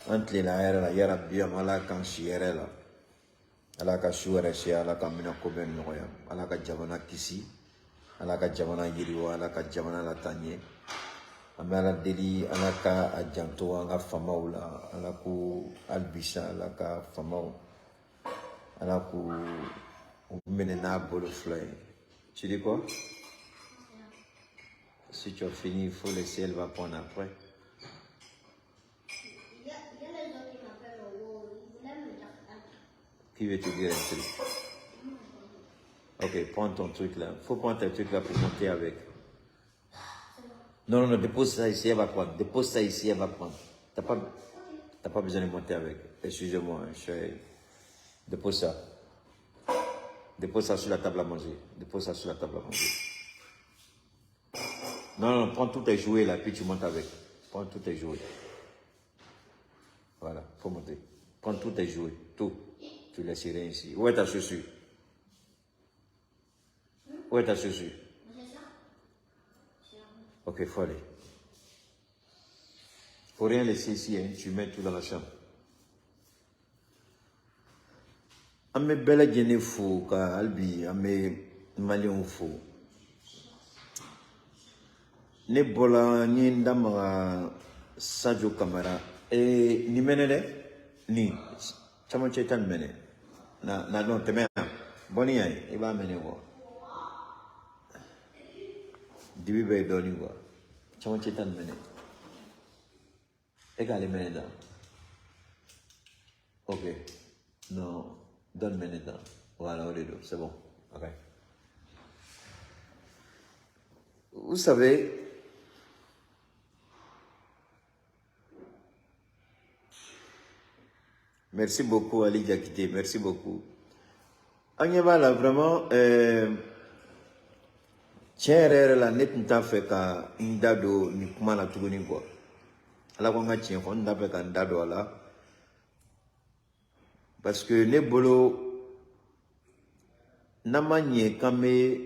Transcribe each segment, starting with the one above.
An tilela hɛrɛ la yarabi an Ala k'an si hɛrɛ la. Ala ka su hɛrɛ se, Ala ka minɛ ko bɛɛ nɔgɔya, Ala ka jamana kisi, Ala ka jamana yiriwa, Ala ka jamana lataa ɲɛ. An bɛ Ala deli, Ala ka a janto an ka faamaw la, Ala ko halibisa Ala ka faamaw, Ala k'u u minɛ n'a bolo fila ye. Tu dis quoi? Si tu as fini, il faut laisser, elle va prendre après. Il y a les gens qui m'appellent au haut, ils voulaient me dire un truc. Qui veut te dire un truc? Ok, prends ton truc là. Faut prendre ton truc là pour monter avec. Non, non, non, dépose ça ici, elle va prendre. Dépose ça ici, elle va prendre. T'as pas besoin de monter avec. Excusez-moi, hein, dépose ça. Dépose ça sur la table à manger. Dépose ça sur la table à manger. Non, non, prends tous tes jouets là, puis tu montes avec. Prends tous tes jouets. Voilà, faut monter. Prends tous tes jouets, tout. Tu laisses rien ici. Où est ta chaussure? Où est ta chaussure? C'est ça. Ok, faut aller. Faut rien laisser ici, hein. Tu mets tout dans la chambre. An bɛ bɛɛ lajɛlen fo ka hali bi an bɛ maliyɛnw fo. Ne bɔla n ye n da maga Sadio Kamara. Ee, nin mɛnɛ dɛ, nin camancɛ ta nin mɛnɛ na na dɔn tɛmɛ yan bɔ ni yan ye, i b'a mɛnɛ quoi. Dibi bɛ yen dɔɔnin quoi. Camancɛ ta nin mɛnɛ, e k'ale mɛnɛ tan. Ok, non, dɔ nin mɛnɛ tan. Voilà, o de don, c'est bon. Ok, vous savez, merci beaucoup Ali Diakité, merci beaucoup. An ɲɛ b'a la vraiment, tiɲɛ yɛrɛ yɛrɛ la, ne tun t'a fɛ ka n da don nin kuma la tuguni quoi. Ala ko n ka tiɲɛ fɔ, n t'a fɛ ka n da don a la parce que ne bolo, n'an ma ɲɛ k'an bɛ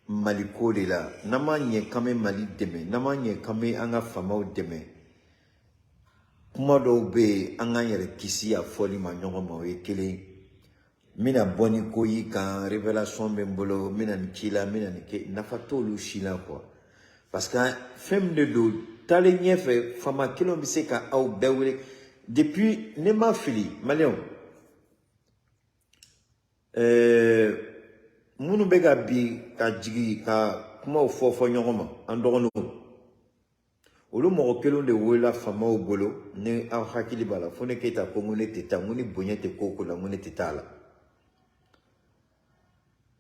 Mali ko de la, n'an ma ɲɛ k'an bɛ Mali dɛmɛ, n'an ma ɲɛ k'an bɛ an ka faamaw dɛmɛ, kuma dɔw bɛ yen, an k'an yɛrɛ kisi a fɔli ma ɲɔgɔn ma, o ye kelen ye. N bɛna bɔ ni ko y'i kan, révélation bɛ n bolo, n bɛna nin k'i la, n bɛna nin kɛ, nafa t'olu si la quoi. Parce que fɛn min de don, taalen ɲɛfɛ, faama kelenw bɛ se ka aw bɛɛ wele. Depuis ne ma fili, maliyɛnw, minnu bɛ ka bin ka jigin ka kumaw fɔ fɔ ɲɔgɔn ma, an dɔgɔninw, olu mɔgɔ kelenw de welela faamaw bolo. Ni aw hakili b'a la, fo ne Keyita ko n ko ne tɛ taa, n ko ni bonya tɛ ko o ko la, n ko ne tɛ taa a la.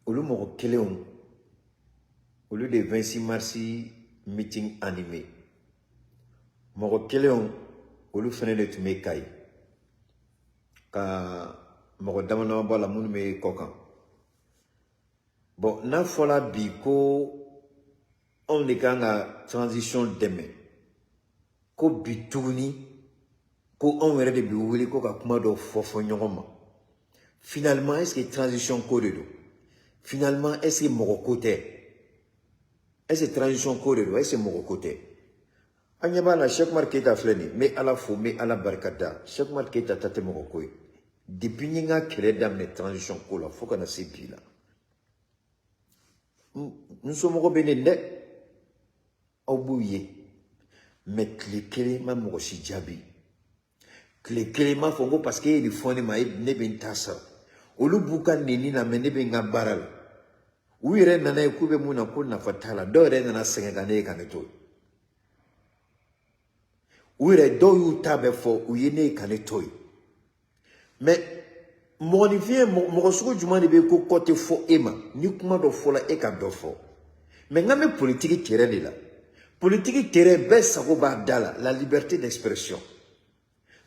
Olu mɔgɔ kelenw, olu de 26 mars meeting animé. Mɔgɔ kelenw, olu fɛnɛ de tun bɛ Kayi ka mɔgɔ dama dama bɔ a la minnu bɛ kɔ kan. Bon, n'a fɔra bi ko anw de kan ka transition dɛmɛ, ko bi tuguni ko anw yɛrɛ de bɛ wele ko ka kuma dɔw fɔ fɔ ɲɔgɔn ma, finalement, est ce que transition ko de don? Finalement, est ce que mɔgɔ ko tɛ? Est ce que transition ko de don? Est ce que mɔgɔ ko tɛ? An ɲɛ b'a la, Cheikh Umar Keyita filɛ nin ye, n bɛ Ala fo, n bɛ Ala barika da. Cheikh Umar Keyita ta tɛ mɔgɔ ko ye. Depuis n ye n ka kɛlɛ daminɛ transition ko la fo ka na se bi la, n somɔgɔ bɛ nin dɛ, aw b'u ye, mais tile kelen ma mɔgɔ si jaabi, tile kelen m'a fɔ n ko parce que e ye nin fɔ ne ma, ne bɛ n ta sara. Olu b'u ka neni na, mais ne bɛ n ka baara la. U yɛrɛ nana ye k'u bɛ mun na, ko nafa t'a la. Dɔw yɛrɛ nana sɛgɛn ka ne ye ka ne to yen. U yɛrɛ dɔw y'u ta bɛɛ fɔ, u ye ne ye ka ne to yen. Mais mɔgɔninfin ye mɔgɔ sugu jumɛn de bɛ ko kɔ tɛ fɔ e ma ni kuma dɔ fɔla e ka dɔ fɔ? Mais n k'an bɛ politiki terrain de la. Politiki terrain, bɛɛ sago b'a da la, la liberté d'expression.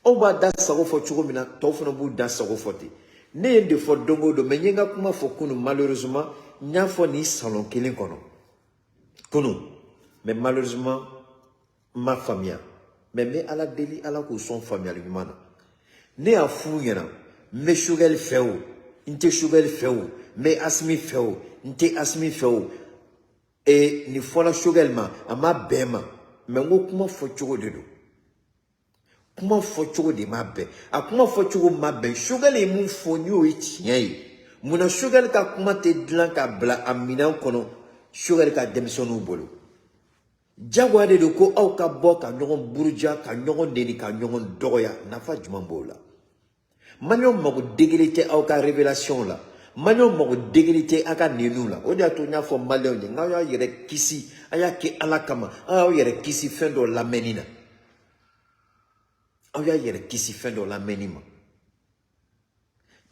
Aw b'a da sago fɔ cogo min na, tɔw fana b'u da sago fɔ ten. Ne ye nin de fɔ don o don, mais n ye n ka kuma fɔ kunun. Malheureusement, n y'a fɔ nin salon kelen kɔnɔ kunun, mais malheureusement n ma faamuya. Mais n bɛ Ala deli, Ala k'u sɔn faamuyali ɲuman na. Ne y'a f'u ɲɛna, n bɛ Choguel fɛ o, n tɛ Choguel fɛ o, n bɛ Asimi fɛ o, n tɛ Asimi fɛ o. Ee, nin fɔla Choguel ma, a ma bɛn ma, mais n ko kuma fɔ cogo de don. Kuma fɔcogo de ma bɛn, a kuma fɔcogo ma bɛn. Choguel ye mun fɔ n'o ye tiɲɛ ye? Munna Choguel ka kuma tɛ dilan ka bila a minɛn kɔnɔ Choguel ka denmisɛnninw bolo? Jagoya de don ko aw ka bɔ ka ɲɔgɔn buruja, ka ɲɔgɔn neni, ka ɲɔgɔn dɔgɔya. Nafa jumɛn b'o la? Maliyɛnw mago degeli tɛ aw ka révélation la, maliyɛnw mago degeli tɛ aw ka neniw la. O de y'a to n y'a fɔ maliyɛnw ye n k'aw y'a yɛrɛ kisi, a y'a kɛ Ala kama, aw y'aw yɛrɛ kisi fɛn dɔ lamɛnni na, aw y'a yɛrɛ kisi fɛn dɔ lamɛnni ma.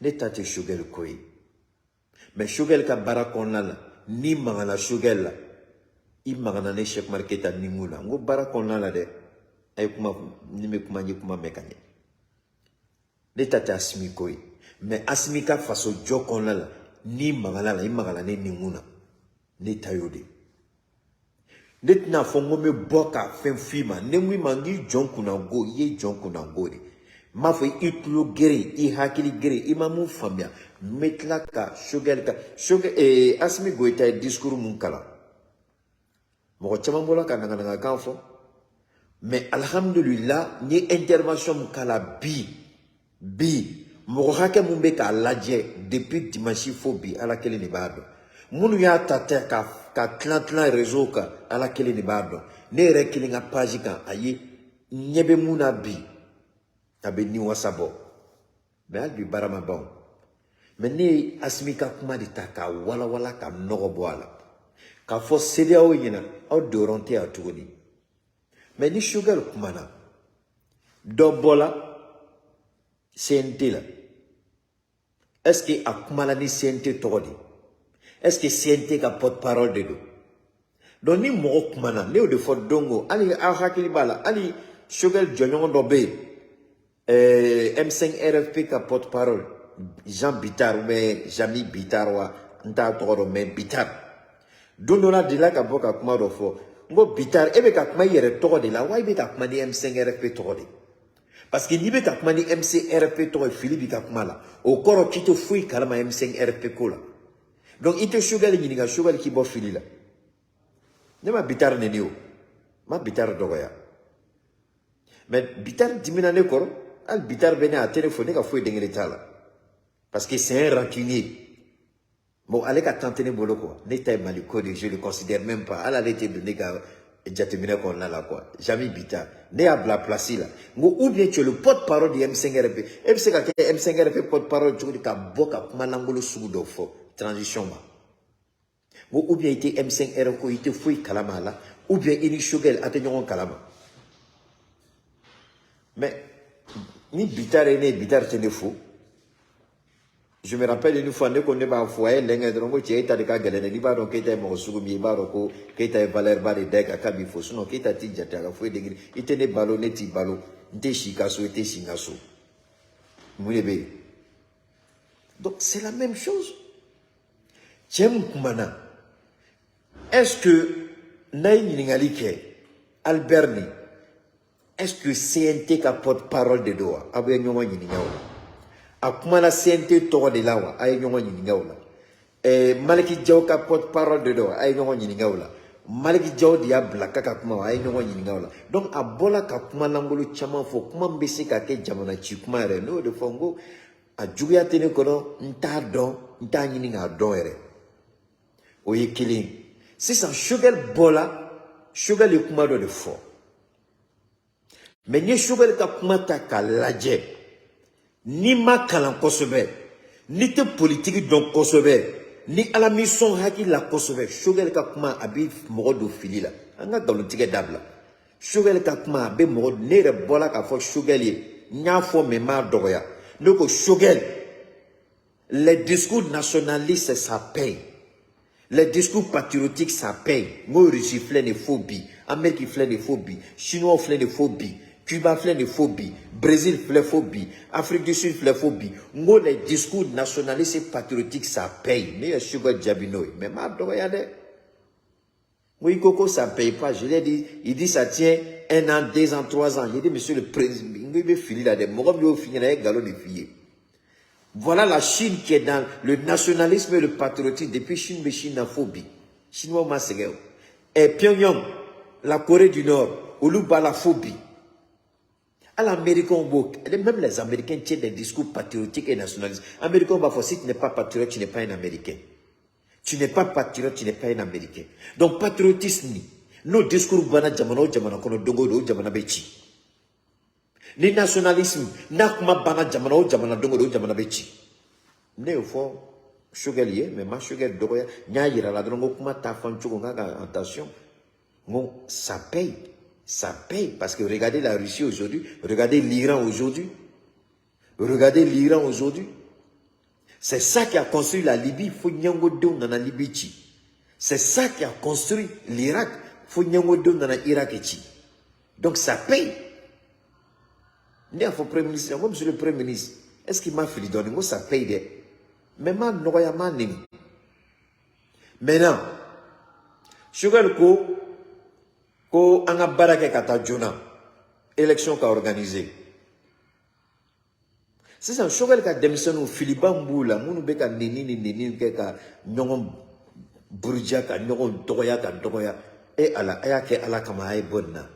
Ne ta tɛ Choguel ko ye, mais Choguel ka baara kɔnɔna la, n'i magana Choguel la, i magana ne Cheikh Umar Keyita nikun na. N ko baara kɔnɔna la dɛ, a ye kuma ni bɛ kuma, n ye kuma mɛn ka ɲɛ. Ne ta tɛ Asimi ko ye, mais Asimi ka faso jɔ kɔnɔna la, n'i magana la, i magana ne nikun na. Ne ta y'o de ye. Ne tɛna fɔ n ko n bɛ bɔ ka fɛn f'i ma. Ne ko i ma n k'i jɔn kunnango, i ye jɔn kunnango de. N m'a fɔ i tulo geren, i hakili geren, i ma mun faamuya. N bɛ tila ka Choguel ka Choguel Asimi Goyita ye discours mun kalan, mɔgɔ caman bɔra ka naganagakan fɔ, mais alhamdulillah, n ye intervention mun k'a la bi bi, mɔgɔ hakɛ mun bɛ k'a lajɛ depuis dimanche fo bi, Ala kelen de b'a dɔn. Minnu y'a ta tɛ ka tilan tilan réseau kan, Ala kelen de b'a dɔn. Ne yɛrɛ kelen ka page kan, a ye ɲɛ bɛ mun na bi, a bɛ ni wasa bɔ. Mais hali bi baara ma ban o. Mais ne ye Asimi ka kuma de ta k'a walawala, ka nɔgɔ bɔ a la, k'a fɔ CEDEAO ɲɛna aw dɔrɔn tɛ yan tuguni. Mais ni Choguel kumana, dɔ bɔla CNT la, est ce que a kumana ni CNT tɔgɔ de? Est ce que CNT ka porte parole de don? Donc ni mɔgɔ kumana, ne y'o de fɔ don o, hali aw hakili b'a la, hali Choguel jɔɲɔgɔn dɔ bɛ yen, M5 RFP ka porte parole, Jean Bitar ou bien Jami Bitar wa, n t'a tɔgɔ dɔn, mais Bitar don dɔ la delila ka bɔ ka kuma dɔ fɔ. N ko Bitar, e bɛ ka kuma i yɛrɛ tɔgɔ de la wa i bɛ ka kuma ni M5 RFP tɔgɔ de? Parce que n'i bɛ ka kuma ni M5 RFP tɔgɔ ye, fili b'i ka kuma la. O kɔrɔ k'i tɛ foyi kalama M5 RFP ko la. Donc i tɛ Choguel ɲininka, Choguel k'i bɔ fili la. Ne ma Bitar neni o, n ma Bitar dɔgɔya, mais Bitar dimina ne kɔrɔ. Hali Bitar bɛ ne a tɛ ne fo, ne ka foyi den kelen t'a la, parce que c'est un rancunier. Bon, ale ka temps tɛ ne bolo quoi. Ne ta ye Mali ko de, je le considère même pas. Hali ale tɛ don ne ka jateminɛ kɔnɔna la quoi. Jami Bitar, ne y'a bila place la. N ko ou bien tu es le porte-parole du M5 RFP. E bɛ se ka kɛ M5 RFP porte-parole cogo di ka bɔ ka kuma lankolon sugu dɔ fɔ transition ma? N ko ou bien i tɛ M5 RFP ko, i tɛ foyi kalama a la, ou bien i ni Choguel a tɛ ɲɔgɔn kalama. Mais ni Bitar ye ne ye, Bitar tɛ ne fo. Je me rappelle une fois, ne ko ne b'a fɔ, a ye lɛnkɛ dɔrɔn ko cɛ, e ta de ka gɛlɛn dɛ. N'i b'a dɔn k'e ta ye mɔgɔ sugu min ye, i b'a dɔn ko k'e ta ye valeur ba de da i kan k'a b'i fo. Sinon k'e ta t'i jate a ka foyi degere. I tɛ ne balo, ne t'i balo, n tɛ si i ka so, i tɛ si n ka so. Mun de bɛ yen? Donc c'est la même chose. Cɛ min kumana, est-ce que n'a ye ɲininkali kɛ Albert ni, est-ce que CNT ka porte-parole de don wa? Aw bɛ ɲɔgɔn ɲininka o la. A kumana CNT tɔgɔ de la wa? A ye ɲɔgɔn ɲininka o la. Maliki Jaw ka porte-parole de don wa? A ye ɲɔgɔn ɲininka o la. Maliki Jaw de y'a bila k'a ka kuma wa? A ye ɲɔgɔn ɲininka o la. Donc a bɔla ka kuma lankolon caman fɔ, kuma min bɛ se ka kɛ jamana ci kuma yɛrɛ. Ne y'o de fɔ, n ko a juguya tɛ ne kɔnɔ, n t'a dɔn, n t'a ɲini k'a dɔn yɛrɛ. O ye kelen ye. Sisan Choguel bɔla, Choguel ye kuma dɔ de fɔ. Mais n'i ye Choguel ka kuma ta k'a lajɛ, n'i ma kalan kosɛbɛ, n'i tɛ politiki dɔn kosɛbɛ, ni Ala m'i sɔn hakili la kosɛbɛ, Choguel ka kuma a bɛ mɔgɔ don fili la. An ka nkalontigɛ dabila. Choguel ka kuma a bɛ mɔgɔ, ne yɛrɛ bɔla k'a fɔ Choguel ye, n y'a fɔ mais n m'a dɔgɔya. Ne ko Choguel, les discours nationalistes, ça paye. Les discours patriotiques, ça paye. N ko Russie filɛ nin ye fo bi, Amérique filɛ nin ye fo bi, Chinois filɛ nin ye fo bi, Cuba filɛ nin ye fo bi, Brésil filɛ fo bi, Afrique du Sud filɛ fo bi. N ko les discours nationalistes et patriotiques, ça paye. Ne ye Choguel jaabi n'o ye, mais n m'a dɔgɔya dɛ. N ko i ko ko ça paye pas. Je l'ai dit, il dit ça tient un an, 2 ans, 3 ans. J'ai dit, monsieur le président, n ko i bɛ fili la dɛ. Mɔgɔ min y'o f'i ɲɛna, a ye nkalon de f'i ye. Voilà la Chine qui est dans le nationalisme et le patriotisme depuis Chine bɛ Chine na fo bi. Chinois ma sɛgɛn o. Pyongyang, la Corée du Nord, olu b'a la fo bi. Hali Américains b'o, même les Américains tiennent des discours patriotiques et nationalistes. Américains b'a fɔ: si tu n'es pas patriote, tu n'es pas un Américain. Tu n'es pas patriote, tu n'es pas un Américain. Donc patriotisme ni n'o discours banna jamana o jamana kɔnɔ, don o don, o jamana bɛ ci. Ni nationalisme n'a kuma banna jamana o jamana, don o don, o jamana bɛ ci. Ne y'o fɔ Choguel ye, mais ma Choguel dɔgɔya. N y'a yira la dɔrɔn ko kuma ta fan cogo n k'a ka attention. N ko ça paye, ça paye, parce que regardez la Russie aujourd'hui, regardez l'Iran aujourd'hui, regardez l'Iran aujourd'hui. C'est ça qui a construit la Libye, fo ɲɛngodenw nana Libye ci. C'est ça qui a construit l'Irak, fo ɲɛngodenw nana Irak ci. Donc ça paye. Ne y'a fɔ Premier ministre, n ko monsieur le Premier ministre, est-ce qu'il m'a fili dɔɔnin? N ko ça paye dɛ, mais ma nɔgɔya, ma neni. Maintenant, Choguel ko an ka baara kɛ ka taa joona, élection ka organiser. Sisan Choguel ka denmisɛnninw, filiba min b'u la, minnu bɛ ka neni ni neni kɛ, ka ɲɔgɔn buruja, ka ɲɔgɔn dɔgɔya, ka dɔgɔya, e Ala, a y'a kɛ Ala kama, a ye bɔ nin na.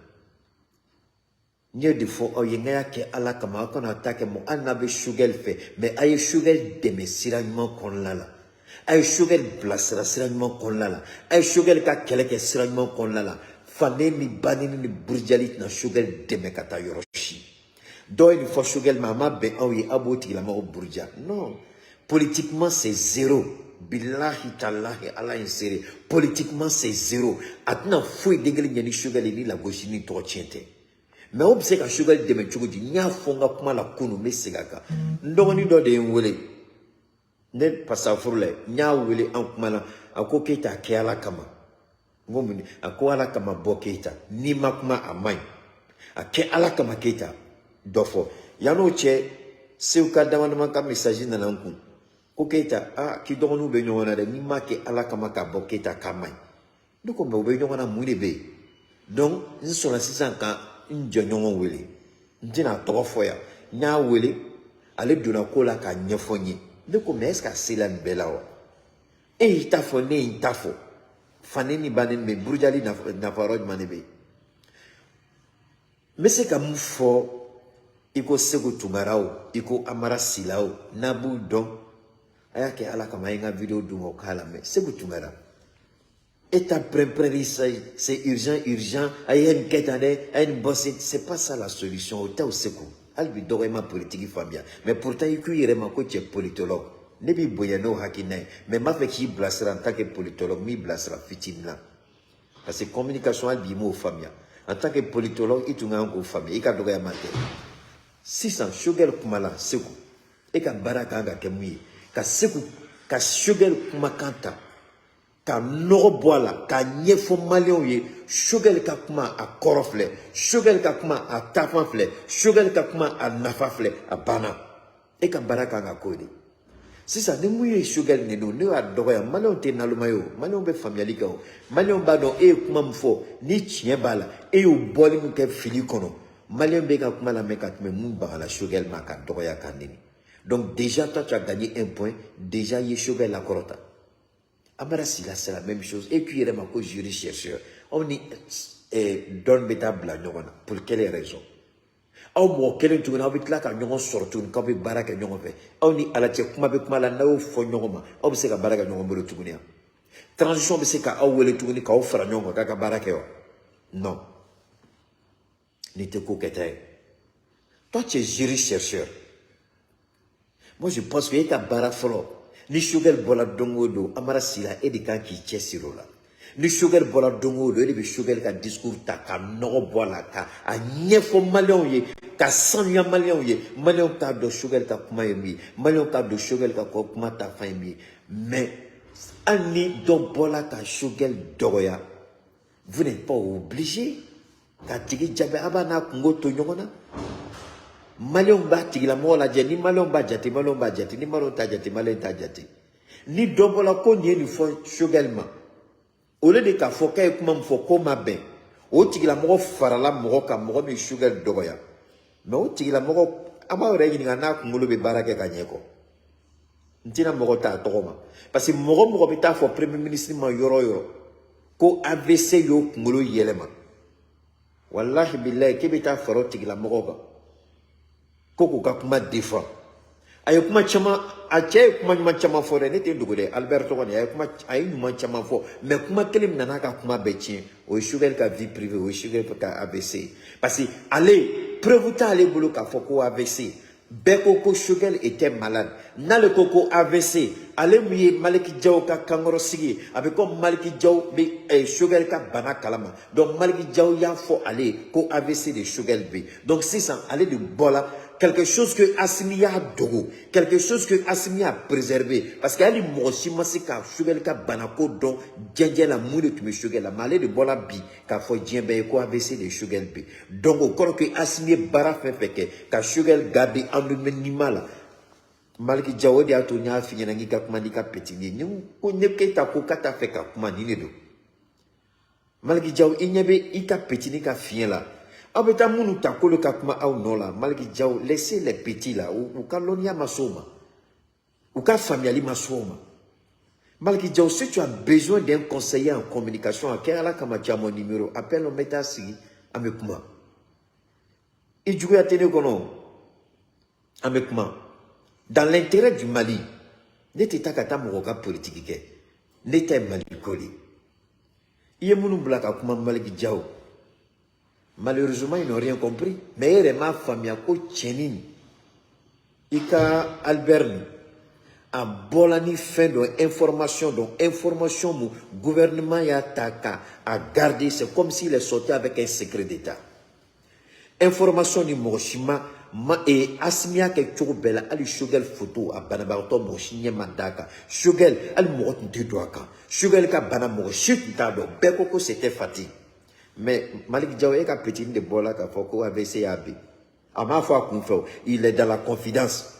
N ye de fɔ aw ye, n y'a kɛ Ala kama, aw kana ta kɛ mɔgɔ. Hali n'a bɛ Choguel fɛ, mais a ye Choguel dɛmɛ sira ɲuman kɔnɔna la, a ye Choguel bilasira sira ɲuman kɔnɔna la, a ye Choguel ka kɛlɛ kɛ sira ɲuman kɔnɔna la. Faden ni banni ni burujali tɛna Choguel dɛmɛ ka taa yɔrɔ si. Dɔw ye nin fɔ Choguel ma, a ma bɛn aw ye, aw b'o tigilamɔgɔ buruja. Non, politiquement c'est zéro. Bilahi talahi, Ala ye seere, politiquement c'est zéro. A tɛna foyi den kelen ɲɛ ni Choguel ye, ni lagosi ni tɔgɔ tiɲɛ tɛ. Mais o bɛ se ka Choguel dɛmɛ cogo di? N y'a fɔ n ka kuma la kunun, n bɛ segin a kan. N dɔgɔnin dɔ de ye n wele, ne pasafuru la, n y'a wele, an kumana. A ko Keyita, a kɛ Ala kama. N ko mun? A ko Ala kama bɔ Keyita, n'i ma kuma a man ɲi. A kɛ Ala kama Keyita, dɔ fɔ. Yann'o cɛ, Segu ka dama dama ka message nana n kun ko Keyita, aa, k'i dɔgɔninw bɛ ɲɔgɔn na dɛ, n'i ma kɛ Ala kama ka bɔ Keyita, k'a man ɲi. Ne ko mais u bɛ ɲɔgɔn na, mun de bɛ yen? Donc n sɔnna sisan ka n jɔɲɔgɔn wele, n tɛna a tɔgɔ fɔ yan. N y'a wele, ale donna ko la k'a ɲɛfɔ n ye. Ne ko mais est ce que a sela nin bɛɛ la wa? E y'i ta fɔ, ne ye n ta fɔ, fani ni banni bɛ burujali, nafa yɔrɔ jumɛn de bɛ yen? N bɛ se ka mun fɔ? I ko Segu Tunkara o, i ko Amara Sila o, n'a b'u dɔn, a y'a kɛ Ala kama, a ye n ka vidéo d'u ma, o k'a lamɛn. Segu Tunkara, e ta pɛrɛn-pɛrɛnli, c'est urgent, urgent, a ye nin kɛ tan dɛ, a ye nin bɔ, c'est pas ça la solution. O tɛ o. Segu, hali bi dɔgɔ, i ma politique faamuya, mais pourtant i k'i yɛrɛ ma ko cɛ politologue. Ne b'i bonya n'o hakilina ye, mais n b'a fɛ k'i bilasira en tant que politologue. N b'i bilasira fitinin na, parce que communication, hali bi i m'o faamuya. En tant que politologue, i tun kan k'o faamuya, i ka dɔgɔya ma tɛ. Sisan Choguel kumala. Segu, e ka baara kan ka kɛ mun ye? Ka Segu ka Choguel kumakan ta ka nɔgɔ bɔ a la, k'a ɲɛfɔ Maliyɛnw ye. Choguel ka kuma, a kɔrɔ filɛ. Choguel ka kuma, a taafan filɛ. Choguel ka kuma, a nafa filɛ. A banna. E ka baara kan ka k'o de. Sisan ni mun ye Choguel neni, ne y'a dɔgɔya, Maliyɛnw tɛ naloma ye o, Maliyɛnw bɛ faamuyali kɛ o, Maliyɛnw b'a dɔn e ye kuma min fɔ ni tiɲɛ b'a la, e y'o bɔli min kɛ fili kɔnɔ. Maliyɛn bɛ ka kuma lamɛn ka tɛmɛ mun bagala Choguel ma ka dɔgɔya, ka neni. Donc déjà toi, tu as gagné un point. Déjà i ye Choguel lakɔrɔta. Amara Sila, c'est la même chose. Et puis yɛrɛ ma ko juriste chercheur, aw ni dɔn bɛ taa bila ɲɔgɔn na, pour quelle raison? Aw mɔgɔ kelen tuguni, aw bɛ tila ka ɲɔgɔn sɔrɔ tuguni k'aw bɛ baara kɛ ɲɔgɔn fɛ. Aw ni Ala cɛ, kuma bɛ kuma la, n'a y'o fɔ ɲɔgɔn ma, aw bɛ se ka baara kɛ ɲɔgɔn bolo tuguni wa? Transition bɛ se ka aw wele tuguni k'aw fara ɲɔgɔn kan k'a ka baara kɛ wa? Non, nin tɛ ko kɛta ye. Toi, tu es juriste chercheur. Moi, je pense que e ka baara fɔlɔ, ni Choguel bɔra don o don, Amara Sila, e de kan k'i cɛsiri o la. Ni Choguel bɔra don o don, e de bɛ Choguel ka discours ta ka nɔgɔ bɔ a la, ka a ɲɛfɔ Maliyɛnw ye, ka sanuya Maliyɛnw ye, Maliyɛnw k'a dɔn Choguel ka kuma ye min ye, Maliyɛnw k'a dɔn Choguel ka kuma taafan ye min ye. Mais hali ni dɔ bɔra ka Choguel dɔgɔya, vous n'êtes pas obligé k'a tigi jaabi. A b'a n'a kungo to ɲɔgɔn na. Maliyɛnw b'a tigilamɔgɔ lajɛ. Ni Maliyɛnw b'a jate, Maliyɛnw b'a jate. Ni Maliyɛnw t'a jate, Maliyɛn t'a jate. Ni dɔ bɔra ko nin ye nin fɔ Choguel ma, au lieu de k'a fɔ k'a ye kuma min fɔ k'o ma bɛn, o tigilamɔgɔ farala mɔgɔ kan, mɔgɔ min Choguel dɔgɔya. Mais o tigilamɔgɔ, an b'aw yɛrɛ ɲininka n'a kunkolo bɛ baara kɛ ka ɲɛ kɔ. N tɛna mɔgɔ ta a tɔgɔ ma, parce que mɔgɔ mɔgɔ bɛ taa fɔ Premier ministre ma yɔrɔ o yɔrɔ ko AVC y'o kunkolo yɛlɛma, walahi bilayi, k'e bɛ taa fara o tigilamɔgɔ kan. Ko k'u ka kuma défend. A ye kuma caman, a cɛ ye kuma ɲuman caman fɔ dɛ, ne tɛ dogo dɛ. Albert tɔgɔ nin, a ye kuma, a ye ɲuman caman fɔ, mais kuma kelen min nana ka kuma bɛɛ tiɲɛ, o ye Choguel ka vie privée, o ye Choguel ka AVC, parce que ale, preuve t'ale bolo k'a fɔ ko AVC. Bɛɛ ko ko Choguel était malade. N'ale ko ko AVC, ale mun ye Maliki Jaw ka kankɔrɔsigi ye, a bɛ komi Maliki Jaw bɛ Choguel ka bana kalama. Donc Maliki Jaw y'a fɔ ale ye ko AVC de Choguel bɛ. Donc sisan ale de bɔra quelque chose que Assimi y'a dogo, quelque chose que Assimi a préservé, parce que hali mɔgɔ si ma se ka Choguel ka banako dɔn jɛnjɛn la, mun de tun bɛ Choguel la. Mais ale de bɔra bi k'a fɔ diɲɛ bɛɛ ye ko AVC de Choguel bɛ. Donc o kɔrɔ que Assimi ye baara fɛn fɛn kɛ ka Choguel garder anonymat la, Maliki Jaw, o de y'a to n y'a f'i ɲɛna k'i ka kuma n'i ka petit ye. Ni ko ne Keyita ko k'a t'a fɛ ka kuma, nin de don. Maliki Jaw, i ɲɛ bɛ i ka petit ka fiɲɛ la, aw bɛ taa minnu ta k'olu ka kuma aw nɔ la. Maliki Jaw, laissez les petits là, u ka lɔnniya ma s'o ma, u ka faamuyali ma s'o ma. Maliki Jaw, si tu as besoin d'un conseiller en communication, a kɛ Ala kama, tu as mon numéro, appelle, n bɛ taa sigi, an bɛ kuma. I juguya tɛ ne kɔnɔ, an bɛ kuma dans l'intérêt du Mali. Ne tɛ taa ka taa mɔgɔ ka politique kɛ, ne ta ye Mali ko de ye. I ye minnu bila ka kuma, Maliki Jaw, malheureusement, ils n'ont rien compris. Mais e yɛrɛ m'a faamuya ko cɛnin i ka Albert nin, a bɔla ni fɛn dɔ, information dɔ, information mun gouvernement y'a ta ka a garder. C'est comme s'il est sorti avec un secret d'État. Information ni mɔgɔ si ma e Assimi y'a kɛ cogo bɛɛ la, hali Choguel photo, a banabagatɔ, mɔgɔ si ɲɛ ma d'a kan. Choguel, hali mɔgɔ tun tɛ don a kan. Choguel ka bana, mɔgɔ si tun t'a dɔn. Bɛɛ ko ko c'était fatigue. Mais Malick Diaw, e ka petit de bɔra k'a fɔ ko AVC y'a bin. A m'a fɔ a kun fɛ o, il est dans la confidence,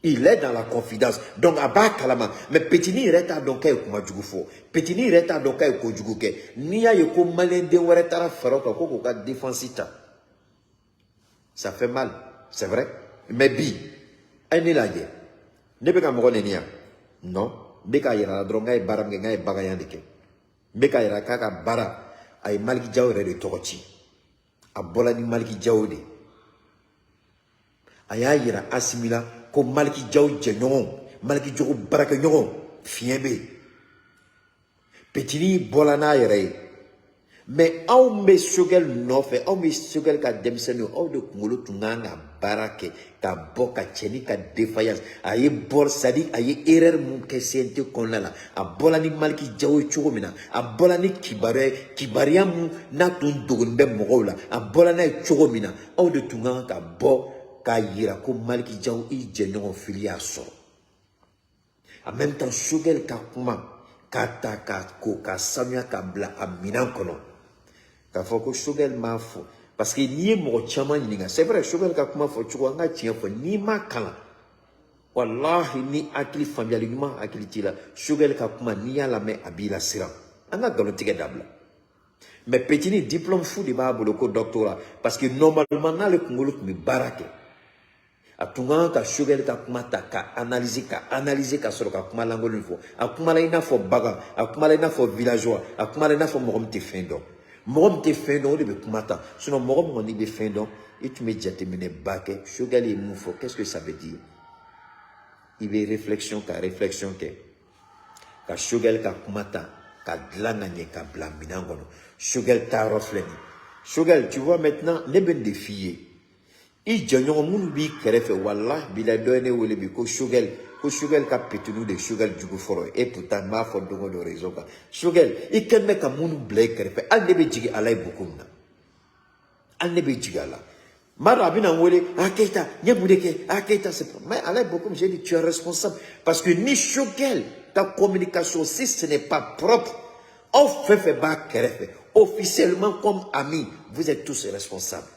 il est dans la confidence, donc a b'a kalama. Mais petini yɛrɛ t'a dɔn k'a ye kuma jugu fɔ, petini yɛrɛ t'a dɔn k'a ye kojugu kɛ. N'i y'a ye ko maliyɛn den wɛrɛ taara fara o kan ko k'o ka défense ta, ça fait mal, c'est vrai. Mais bi, a ye ne lajɛ, ne bɛ ka mɔgɔ nɛni yan? Non, n bɛ k'a yira la dɔrɔn k'a ye baara min kɛ, k'a ye baganya de kɛ. N bɛ k'a yira k'a ka baara, a ye Maliki Jaw yɛrɛ de tɔgɔ ci. A bɔla ni Maliki Jaw de, a y'a yira Asimi la ko Maliki Jaw jɛɲɔgɔn, Maliki Jaw baarakɛɲɔgɔn, fiɲɛ bɛ yen. Petini bɔla n'a yɛrɛ ye. Mais anw bɛ Choguel nɔfɛ, anw bɛ Choguel ka denmisɛnninw, aw de kunkolo tun kan ka baara kɛ ka bɔ ka cɛni ka défaillance. A ye bɔ, c'est à dire a ye erreur mun kɛ CNT kɔnɔna la, a bɔla ni Maliki Jaw ye cogo min na, a bɔla ni kibaruya ye, kibaruya mun n'a tun dogolen bɛ mɔgɔw la, a bɔla n'a ye cogo min na, aw de tun kan ka bɔ k'a yira ko Maliki Jaw, i jɛɲɔgɔn, fili y'a sɔrɔ. En même temps, Choguel ka kuma k'a ta k'a ko k'a sanuya k'a bila a minɛn kɔnɔ, k'a fɔ ko Choguel m'a fɔ, parce que n'i ye mɔgɔ caman ɲininka, c'est vrai, Choguel ka kuma fɔ cogo, an ka tiɲɛ fɔ, n'i ma kalan, walahi, ni hakili faamuyali ɲuman hakili t'i la, Choguel ka kuma, n'i y'a lamɛn, a b'i la siran. An ka nkalon tigɛ dabila. Mais petini, diplôme fu de b'a bolo ko doctorat, parce que normalement n'ale kunkolo tun bɛ baara kɛ, a tun kan ka Choguel ka kuma ta ka analyser, ka analyser, ka sɔrɔ ka kuma lankolon fɔ. A kumala i n'a fɔ bagan, a kumala i n'a fɔ villageois, a kumala i n'a fɔ mɔgɔ min tɛ fɛn dɔn. Mɔgɔ min tɛ fɛn dɔn, o de bɛ kuma ta. Sinon mɔgɔ min kɔni bɛ fɛn dɔn, i tun bɛ jateminɛba kɛ. Choguel ye mun fɔ? Qu'est-ce que ça veut dire? I bɛ réflexion, ka réflexion kɛ, ka Choguel ka kuma ta ka dilan ka ɲɛ ka bila minɛn kɔnɔ. Choguel taayɔrɔ filɛ nin ye. Choguel, tu vois maintenant, ne bɛ nin de f'i ye, i jɔɲɔgɔn minnu b'i kɛrɛfɛ, walahi bilahi, dɔ ye ne wele bi ko Choguel, ko Choguel ka petiniw de Choguel jugu fɔlɔ ye. Et pourtant n b'a fɔ don o don réseau kan, Choguel, i kɛlen bɛ ka minnu bila i kɛrɛfɛ, hali ne bɛ jigin a la i boko min na, hali ne bɛ jigin a la. N b'a dɔn a bɛna n wele: ah Keita, n ye mun de kɛ? Ah Keita, c'est pas, mais Alaye beaucoup, j'ai dit tu es responsable, parce que ni Choguel ta communication, si ce n'est pas propre, aw fɛn fɛn b'a kɛrɛfɛ officiellement comme ami, vous êtes tous responsables,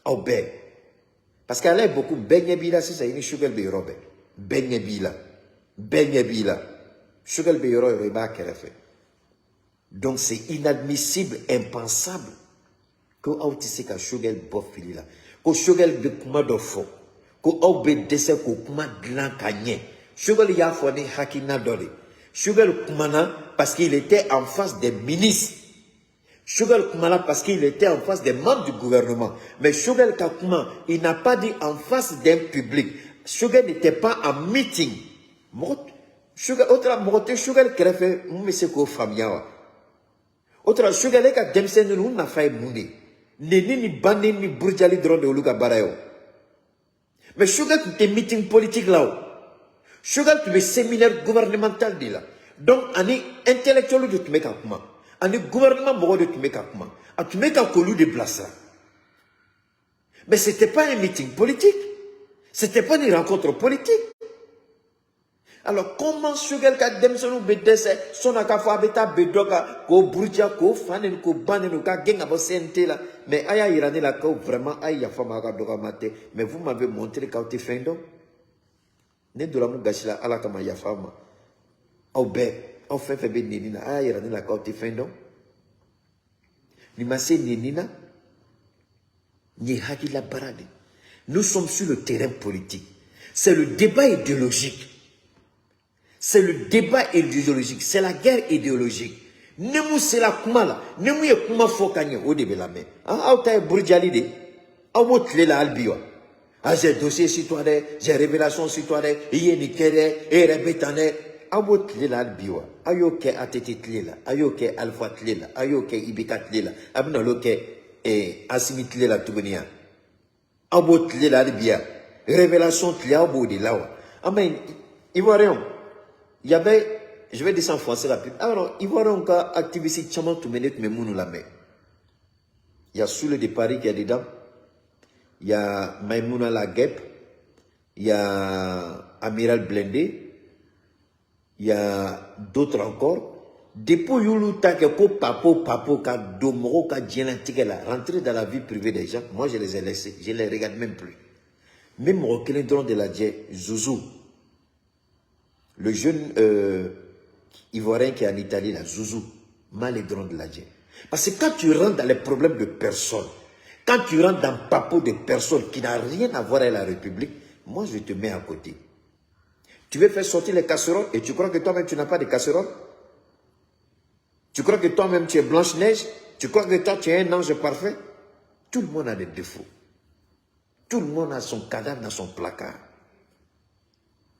aw bɛɛ. Parce que Alaye beaucoup, bɛɛ ɲɛ b'i la sisan, i ni Choguel bɛ yɔrɔ bɛɛ, bɛɛ ɲɛ b'i la, bɛɛ ɲɛ b'i la. Choguel bɛ yɔrɔ o yɔrɔ, i b'a kɛrɛfɛ. Donc c'est inadmissible, impensable ko aw tɛ se ka Choguel bɔ fili la, ko Choguel bɛ kuma dɔ fɔ, ko aw bɛ dɛsɛ k'o kuma dilan ka ɲɛ. Choguel y'a fɔ ni hakilina dɔ de. Choguel kumana parce qu'il était en face des ministres. Choguel kumala parce qu'il était en face des membres du gouvernement. Mais Choguel ka kuma, il n'a pas dit en face d'un public. Choguel n'était pas en meeting. Choguel, o taara mɔgɔ tɛ Choguel kɛrɛfɛ mun bɛ se k'o faamuya wa? O taara Choguel e ka denmisɛnnin ninnu nafa ye mun de ye? Neni ni banni ni burujali dɔrɔn de olu ka baara ye o. Mais Choguel tun tɛ meeting politique la o. Choguel tun bɛ séminaire gouvernemental de la. Donc ani intellectuel de tun bɛ ka kuma. Ani gouvernement mɔgɔw de tun bɛ ka kuma. A tun bɛ ka k'olu de bilasira. Mais c'était pas un meeting politique. C'était pas une rencontre politique. Alors comment Choguel ka denmisɛnninw bɛ dɛsɛ sɔnni k'a fɔ a bɛ taa bin dɔ kan k'o buruja k'o fa neni k'o ba neni u ka gɛn ka bɔ CNT la? Mais a y'a yira ne la ko vraiment a ye yafa ma, a ka dɔgɔyama tɛ, mais vous m'avez montré k'aw tɛ fɛn dɔn. Ne donna mun gasi la, Ala kama yafa ma. Aw bɛɛ, aw fɛn fɛn bɛ neni na, a y'a yira ne la k'aw tɛ fɛn dɔn. Nin ma se neni na, nin ye hakilila baara de. Nous sommes sur le terrain politique. C'est le débat idéologique. C'est le débat idéologique. C'est la guerre idéologique. Ne mun sera kuma la, ne mun ye kuma fɔ ka ɲɛ, o de bɛ lamɛn. Aw ta ye burujali de. Aw b'o tile la hali bi wa? Ah, j'ai dossier sur toi dɛ, j'ai révélation sur toi dɛ, i ye nin kɛ dɛ, e yɛrɛ bɛ tan dɛ. Aw b'o tile la hali bi wa? Aw y'o kɛ ATT tile la, aw y'o kɛ Alpha tile la, aw y'o kɛ IBK tile la, a bɛna n'o kɛ Asimi tile la tuguni yan. Aw b'o tile la hali bi yan. Révélation tile, aw b'o de la wa? An bɛ Ivoirien, il y avait, je vais dire ça en français rapide. Alors, Ivoirien ka activiste caman tun bɛ ne tun bɛ minnu lamɛn. Il y a Soule de Paris qui est dedans. Il y a Maïmouna Laguep. Il y a Amiral Blindé. Il y a d'autres encore. Depuis y'olu ta kɛ ko papo papo ka don mɔgɔw ka diɲɛlatigɛ la, rentrer dans la vie privée des gens, moi je les ai laissés, je les regarde même plus. N bɛ mɔgɔ kelen dɔrɔn de lajɛ, Zouzou. Le jeune Ivoirien qui est en Italie, là, Zouzou, m'ale dɔrɔn de lajɛ. Parce que quand tu rentres dans les problèmes de personnes, quand tu rentres dans le papo de personnes qui n'a rien à voir avec la République, moi je te mets à côté. Tu veux faire sortir les casseroles et tu crois que toi-même tu n'as pas de casserole? Tu crois que toi-même tu es Blanche-Neige? Tu crois que toi tu es un ange parfait? Tout le monde a des défauts. Tout le monde a son cadavre dans son placard.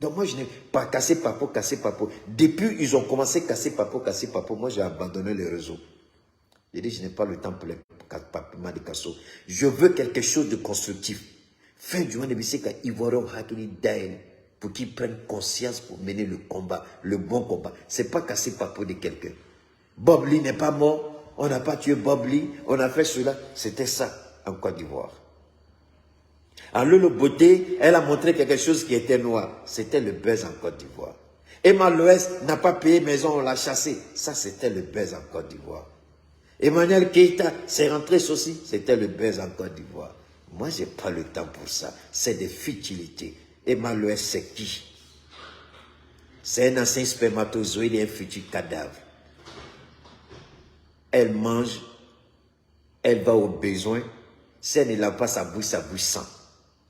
Donc moi je n'ai pas cassé papo, cassé papo. Depuis ils ont commencé à casser papo, casser papo, moi j'ai abandonné les réseaux. J'ai dit je n'ai pas le temps pour les papements de casso. Je veux quelque chose de constructif. Fin du mois de bɛ se ka Ivoirien hakili dayɛlɛ pour qu'ils prennent conscience pour mener le combat, le bon combat. C'est pas casser papo de quelqu'un. Bob Lee n'est pas mort, on n'a pas tué Bob Lee, on a fait cela. C'était ça en Côte d'Ivoire. Alors Lolo Beauté, elle a montré quelque chose qui était noir. C'était le buzz en Côte d'Ivoire. Emma Loès n'a pas payé maison, on l'a chassé. Ça, c'était le buzz en Côte d'Ivoire. Emmanuel Keita s'est rentré ceci, c'était le buzz en Côte d'Ivoire. Moi, je n'ai pas le temps pour ça. C'est des futilités. Emma Loès, c'est qui? C'est un ancien spermatozoïde et un futur cadavre. Elle mange, elle va au besoin. Si elle ne lave pas sa bouche sent.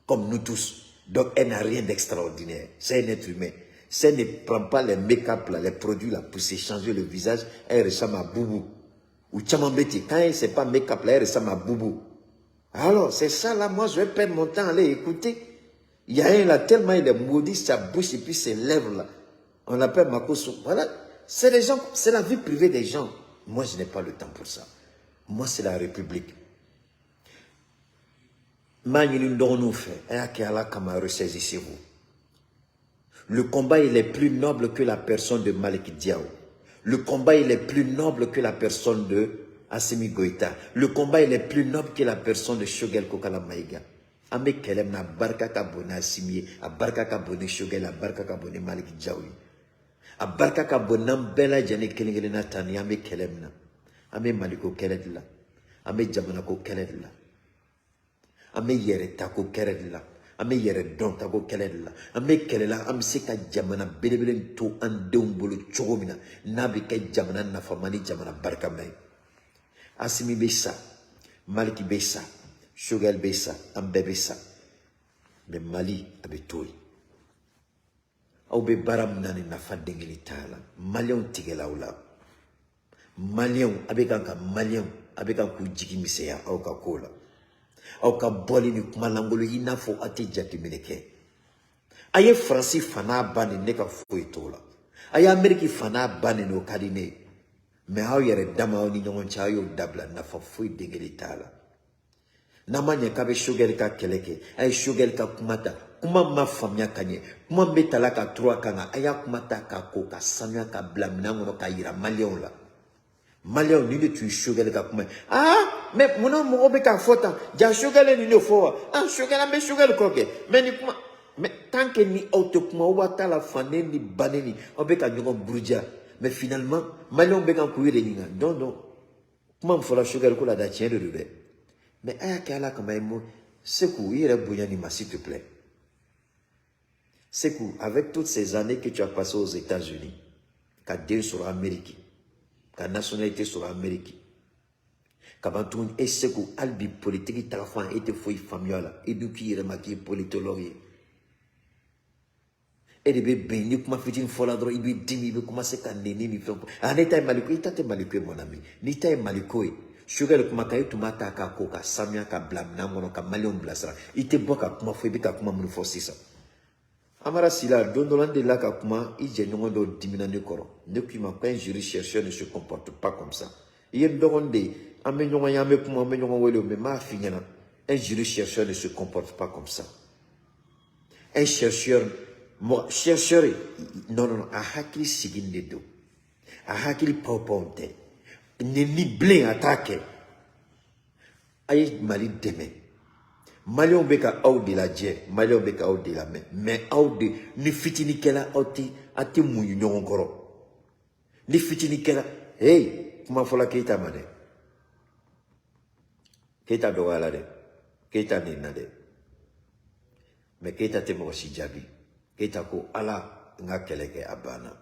Comme nous tous. Donc, elle n'a rien d'extraordinaire. C'est un être humain. Si elle ne prend pas les make-up, là, les produits là, pour s'échanger le visage, elle ressemble à Boubou. Ou Tchamambeti. Quand elle ne sait pas make-up, là, elle ressemble à Boubou. Alors, c'est ça là, moi je vais perdre mon temps à aller écouter. Il y a un là, tellement il est maudit, sa bouche et puis ses lèvres là. On l'appelle Makoso. Voilà, c'est les gens, c'est la vie privée des gens. Moi, je n'ai pas le temps pour ça. Moi, c'est la République. M'a ɲini n dɔgɔninw fɛ, a y'a kɛ Ala kama, ressaisissez-vous. Le combat, il est plus noble que la personne de Malik Diaw. Le combat, il est plus noble que la personne de Assimi Goïta. Le combat, il est plus noble que la personne de Choguel Kokala Maïga. An bɛ kɛlɛ min na, a barika ka bon ni Assimi ye, a barika ka bon ni Choguel, a barika ka bon ni Malik Diaw ye. A barika ka bon n'an bɛɛ lajɛlen kelen kelenna tan ni an bɛ kɛlɛ min na. An bɛ Maliko kɛlɛ de la. An bɛ jamanako kɛlɛ de la. An bɛ yɛrɛtako kɛlɛ de la. An bɛ yɛrɛ dɔntako kɛlɛ de la. An bɛ kɛlɛ la, an bɛ se ka jamana belebele to an denw bolo cogo min na, n'a bɛ kɛ jamana nafama ni jamana barikama ye. Asimi bɛ sa, Maliki bɛ sa, Choguel bɛ sa, an bɛɛ bɛ sa, mais Mali a bɛ to yen. Aw bɛ baara min na, ni nafa den kelen t'a la. Maliyɛnw tigɛla aw la. Maliyɛnw, a bɛ kan ka maliyɛnw A bɛ ka k'u jigi misɛnya aw ka ko la. Aw ka bɔli ni kuma lankolon, i n'a fɔ aw tɛ jateminɛ kɛ. A ye Faransi fa n'a ba nin, ne ka foyi t'o la. A ye Ameriki fa n'a ba nin, o ka di ne ye. Mais aw yɛrɛ dama, aw ni ɲɔgɔn cɛ, aw y'o dabila, nafa foyi den kelen t'a la. N'a ma ɲɛ k'a bɛ Choguel ka kɛlɛ kɛ, a ye Choguel ka kuma ta. Kuma ma faamuya ka ɲɛ, kuma min bɛ tala ka turu a kan, a y'a kuma ta k'a ko ka sanuya ka bila minɛn kɔnɔ k'a yira Maliyɛnw la. Maliyɛnw, nin de tun ye Choguel ka kuma ye. Aa, mais munna mɔgɔw bɛ k'a fɔ tan? Ja Choguel ye nin de fɔ wa? Ah, Choguel, an bɛ Choguel kɔ kɛ, mais nin kuma, mais tant que ni aw tɛ kuma, aw b'a ta la faden ni baden ni aw bɛ ka ɲɔgɔn buruja. Mais finalement, Maliyɛnw bɛ kan k'u yɛrɛ ɲininka. Donc kuma min fɔra Choguel ko la da, tiɲɛ de don dɛ. Mais a y'a kɛ Ala kama ye. Mun Seku, i yɛrɛ bonya nin ma, s'il te plaît. Seku, avec toutes ces années que tu as passées aux États-Unis, ka den sɔrɔ Amérique, ka nationalité sɔrɔ Amérique, ka ban tuguni, e Seku, hali bi politiki tagafan, e tɛ foyi faamuya la. E dun k'i yɛrɛ ma k'i ye politologue ye. E de bɛ bɛn ni kuma fitinin fɔla dɔrɔn, i bɛ dimi, i bɛ commencer ka nɛni ni fɛn fɔ. Ah, ne ta ye Maliko, i ta tɛ Maliko ye, mon ami. N'i ta ye Maliko ye, Choguel kumakan, e tun b'a ta k'a ko ka sanuya ka bila minɛn kɔnɔ ka Maliyɛnw bilasira. I tɛ bɔ ka kuma fɔ, i bɛ ka kuma minnu fɔ sisan. Amara Sila, don dɔ la, n delila ka kuma, i jɛɲɔgɔn dɔw dimina ne kɔrɔ. Ne k'i ma ko un juriste chercheur ne se comporte pas comme ça. I ye n dɔgɔnin de ye, an bɛ ɲɔgɔn ye, an bɛ kuma, an bɛ ɲɔgɔn wele, mais n m'a f'i ɲɛna, un juriste chercheur ne se comporte pas comme ça. Un chercheur, mɔgɔ chercheur, non, non, non, a hakili sigin de don, a hakili paw paw tɛ nɛni bilen, a t'a kɛ. A ye Mali dɛmɛ. Maliyɛnw bɛ ka aw de lajɛ, Maliyɛnw bɛ ka aw de lamɛn. Mais aw de, ni fitinin kɛla, aw tɛ, aw tɛ muɲu ɲɔgɔn kɔrɔ. Ni fitinin kɛra, hey, kuma fɔla Keyita ma dɛ. Keyita dɔgɔyala dɛ, Keyita nɛnina dɛ, mais Keyita tɛ mɔgɔ si jaabi. Keyita ko Ala n ka kɛlɛ kɛ, a banna.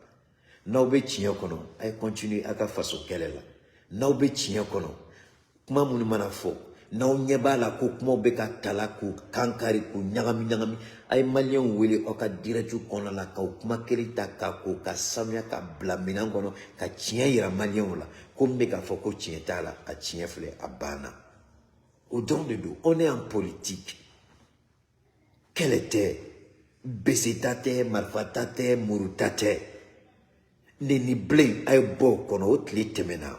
N'aw bɛ tiɲɛ kɔnɔ, a ye continuer a ka faso kɛlɛ la. N'aw bɛ tiɲɛ kɔnɔ, kuma minnu mana fɔ, n'aw ɲɛ b'a la ko kumaw bɛ ka tala k'u kankari, k'u ɲagami ɲagami, a ye Maliyɛnw wele aw ka direct kɔnɔna la, k'aw kuma kelen ta k'a ko ka sanuya ka bila minɛn kɔnɔ ka tiɲɛ yira Maliyɛnw la ko min bɛ k'a fɔ ko tiɲɛ t'a la, a tiɲɛ filɛ, a banna. O dɔrɔn de don. On est en politique. Kɛlɛ tɛ, beseta tɛ, marifata tɛ, muruta tɛ, neni bilen, a ye bɔ o kɔnɔ. O tile tɛmɛna.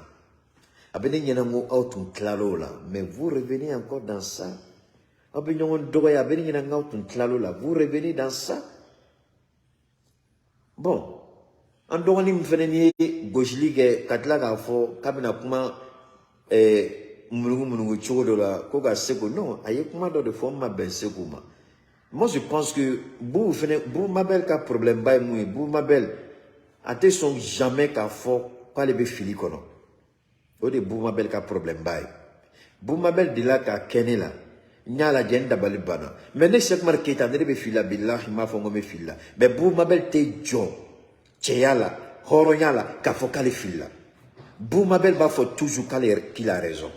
A bɛ ne ɲɛna ko aw tun tilal'o la, mais vous revenez encore dans ça. Aw bɛ ɲɔgɔn dɔgɔya. A bɛ ne ɲɛna k'aw tun tilal'o la, vous revenez dans ça. Bon, an dɔgɔnin min fana ye gosili kɛ ka tila k'a fɔ k'a bɛna kuma munugu munugu cogo dɔ la ko ka Seko, non, a ye kuma dɔ de fɔ n ma bɛn Seko ma. Moi, je pense que Boubou fana, Boubou Mabel ka problème ba ye mun ye? Boubou Mabel, a tɛ sɔn jamais k'a fɔ k'ale bɛ fili kɔnɔ. O de ye Boubou Mabel ka problème ba ye. Boubou Mabel delila k'a kɛ ne la, n y'a lajɛ, n dabali banna. Mais ne Cheikh Umar Keyita, ne de bɛ fili la, bilahi, n m'a fɔ n ko n bɛ fili la. Mais Boubou Mabel tɛ jɔ cɛya la, hɔrɔnya la, k'a fɔ k'ale fili la. Boubou Mabel b'a fɔ toujours k'ale qu'il a raison.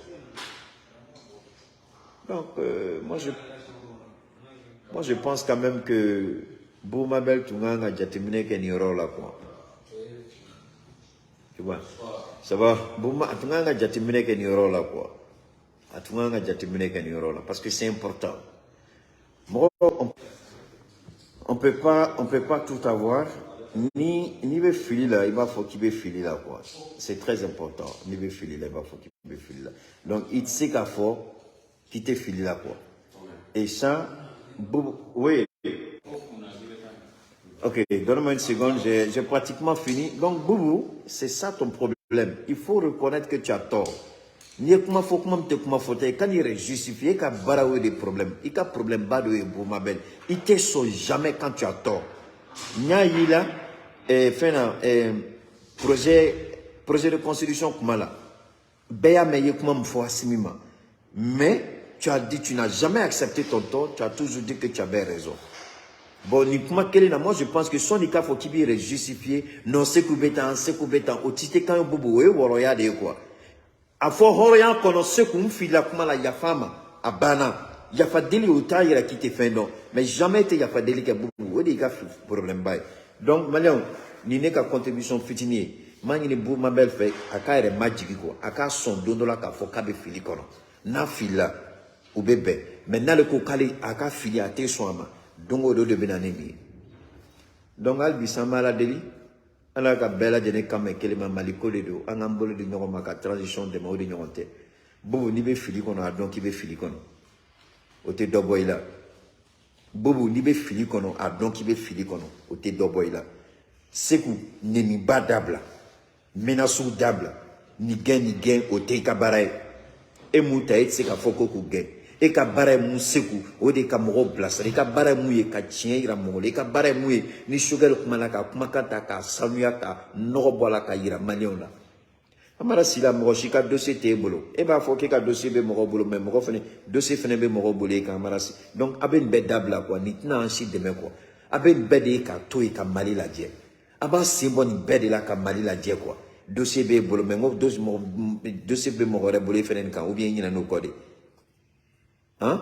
Donc moi je pense quand même que Boubou Mabel tun kan ka jateminɛ kɛ nin yɔrɔ la, quoi. Tu vois, ça va. Boubou a tun kan ka jateminɛ kɛ nin yɔrɔ la, quoi. A tun kan ka jateminɛ kɛ nin yɔrɔ la parce que c'est important. Mɔgɔ, on peut pas tout avoir. Ni n'i bɛ fili la, i b'a fɔ k'i bɛ fili la, quoi. C'est très important. N'i bɛ fili la, i b'a fɔ k'i bɛ fili la. Donc i tɛ se k'a fɔ k'i tɛ fili la, quoi. Et ça, Boubou, oui. Ok, donne-moi une seconde, j'ai pratiquement fini. Donc, Boubou, c'est ça ton problème. Il faut reconnaître que tu as tort. N'i ye kuma fɔ, kuma min tɛ kuma fɔta ye, kan'i yɛrɛ justifier. E ka baara o de problème, i ka problème ba dɔ ye Boubou Mabel, i tɛ sɔn jamais quand tu as tort. N y'a y'i la fɛn na, projet de constitution kuma la, bɛɛ y'a mɛn i ye kuma min fɔ Assimi ma. Mais tu as dit, tu n'as jamais accepté ton tort, tu as toujours dit que tu avais raison. Bon, nin kuma kelen na, moi je pense que sɔnni k'a fɔ k'i b'i yɛrɛ justifier, non, Seku bɛ tan, Seku bɛ tan, o ti tɛ kan ye. Boubou, o ye wɔrɔya de ye, quoi. A fɔ hɔrɔnya kɔnɔ, Seku, n filila kuma la, yafa ma, a banna. Yafa deli, o t'a yira k'i tɛ fɛn dɔn. Mais jamais tɛ yafa deli kɛ. Boubou, o de y'i ka problème ba ye. Donc Maliyɛnw, nin ne ka contribution fitinin ye. N b'a ɲini Bubu Mabɛl fɛ, a k'a yɛrɛ majigi quoi, a k'a sɔn don dɔ la k'a fɔ k'a bɛ fili kɔnɔ. N'a filila, u bɛ bɛn, mais n'ale ko k'ale a ka fili, a tɛ sɔn a ma, don o don de bɛ na ni nin ye. Donc hali bi sa, an bɛ Ala deli, Ala ka bɛɛ lajɛlen kan bɛn kelen ma. Mali ko de don, an k'an bolo di ɲɔgɔn ma ka transition dɛmɛ, o de ɲɔgɔn tɛ. Bubu, n'i bɛ fili kɔnɔ, a dɔn k'i bɛ fili kɔnɔ, o tɛ dɔ bɔ i la. Bubu, n'i bɛ fili kɔnɔ, a dɔn k'i bɛ fili kɔnɔ, o tɛ dɔ bɔ i la. Seku, neniba dabila, menacew dabila, nin gɛn, nin gɛn, o tɛ i ka baara ye. E mun ta, e tɛ se k'a fɔ ko k'u gɛn. E ka baara ye mun, Seku? O de ka mɔgɔw bilasira. I ka baara ye mun ye? Ka tiɲɛ yira mɔgɔ la. I ka baara ye mun ye? Ni Choguel kumana, ka kumakan ta k'a sanuya, ka nɔgɔ bɔ a la, ka yira maliyɛnw la. Amara Sila, mɔgɔ si ka dossier t'e bolo. E b'a fɔ k'e ka dossier bɛ mɔgɔw bolo, mais mɔgɔ fɛnɛ dossier fɛnɛ bɛ mɔgɔw bolo e kan, Amara Si. Donc a bɛ nin bɛɛ dabila quoi, nin tɛna an si dɛmɛ quoi. A bɛ nin bɛɛ de ye k'a to yen ka Mali lajɛ. A b'a sen bɔ nin bɛɛ de la ka Mali lajɛ quoi. Dossier b'e bolo, mais n ko dossier bɛ mɔgɔ wɛrɛ bolo e fɛnɛ nin kan, ou bien i ɲinɛn'o kɔ de han.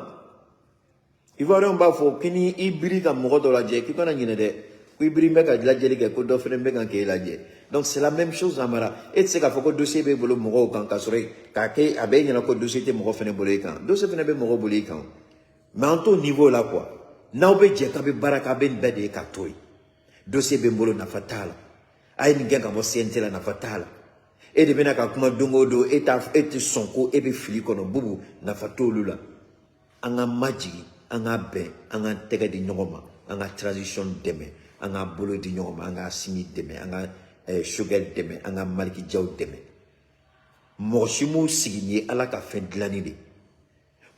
Ivoirien b'a fɔ k'i ni i biri ka mɔgɔ dɔ lajɛ, k'i kana ɲinɛ dɛ, ko i biri bɛ ka lajɛli kɛ, ko dɔ fɛnɛ bɛ kan k'e lajɛ. Donc c'est la même chose, Amara. E tɛ se k'a fɔ ko dossier b'e bolo mɔgɔw kan, k'a sɔrɔ k'a kɛ a b'e ɲɛna ko dossier tɛ mɔgɔ fɛnɛ bolo e kan. Dossier fɛnɛ bɛ mɔgɔw bolo e kan, mais an t'o niveau la quoi. N'aw bɛ jɛ k'a bɛ baara kɛ, a bɛ nin bɛɛ de ye k'a to yen. Dossier bɛ n bolo, nafa t'a la. A ye nin gɛn ka bɔ CNT la, nafa t'a la. E de bɛna ka kuma don o don, e t'a e tɛ sɔn ko e bɛ fili kɔnɔ. Bubu, nafa t'olu la. An ka majigin, an ka bɛn, an ka tɛgɛ di ɲɔgɔn ma, an ka transition dɛmɛ, an ka bolo di ɲɔgɔn ma, an ka Assimi dɛmɛ, an ka Choguel dɛmɛ, an ka Malick Diaw dɛmɛ. Mɔgɔ si m'u sigi nin ye Ala ka fɛn dilanni de.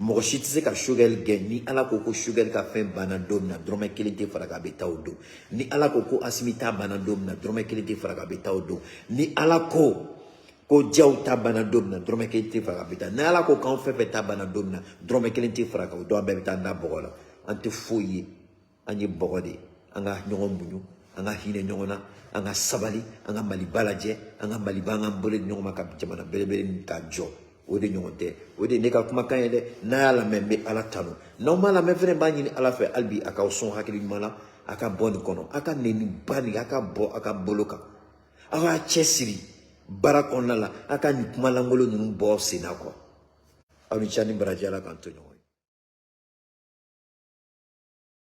Mɔgɔ si tɛ se ka Choguel gɛn. Ni Ala ko ko Choguel ka fɛn banna don min na, dɔrɔmɛ kelen tɛ fara kan, a bɛ taa o don. Ni Ala ko ko Assimi ta banna don min na, dɔrɔmɛ kelen tɛ fara kan, a bɛ taa o don. Ni Ala ko ko Diaw ta banna don min na, dɔrɔmɛ kelen tɛ fara kan, a bɛ taa. Ni Ala ko k'anw fɛn fɛn ta banna don min na, dɔrɔmɛ kelen tɛ fara kan, o don an bɛɛ bɛ taa da bɔgɔ la. An tɛ foyi ye, an ye bɔgɔ de ye. An ka ɲɔgɔn muɲu, an ka hinɛ ɲɔgɔn na, an ka sabali, an ka Maliba lajɛ, an ka Maliba, an k'an bolo di ɲɔgɔn ma ka jamana belebele nin k'a jɔ. O de ɲɔgɔn tɛ. O de ye ne ka kumakan ye dɛ. N'a y'a lamɛn, n bɛ Ala tanu. N'aw m'a lamɛn fɛnɛ, n b'a ɲini Ala fɛ hali bi, a k'aw sɔn hakili ɲuman na, a ka bɔ nin kɔnɔ, a ka neniba nin, a ka bɔ a ka bolo kan, aw y'a cɛsiri baara kɔnɔna la, a ka nin kuma lankolon ninnu bɔ aw sen na quoi. Aw ni ce ni baraji, Ala k'an to ɲɔgɔn ye.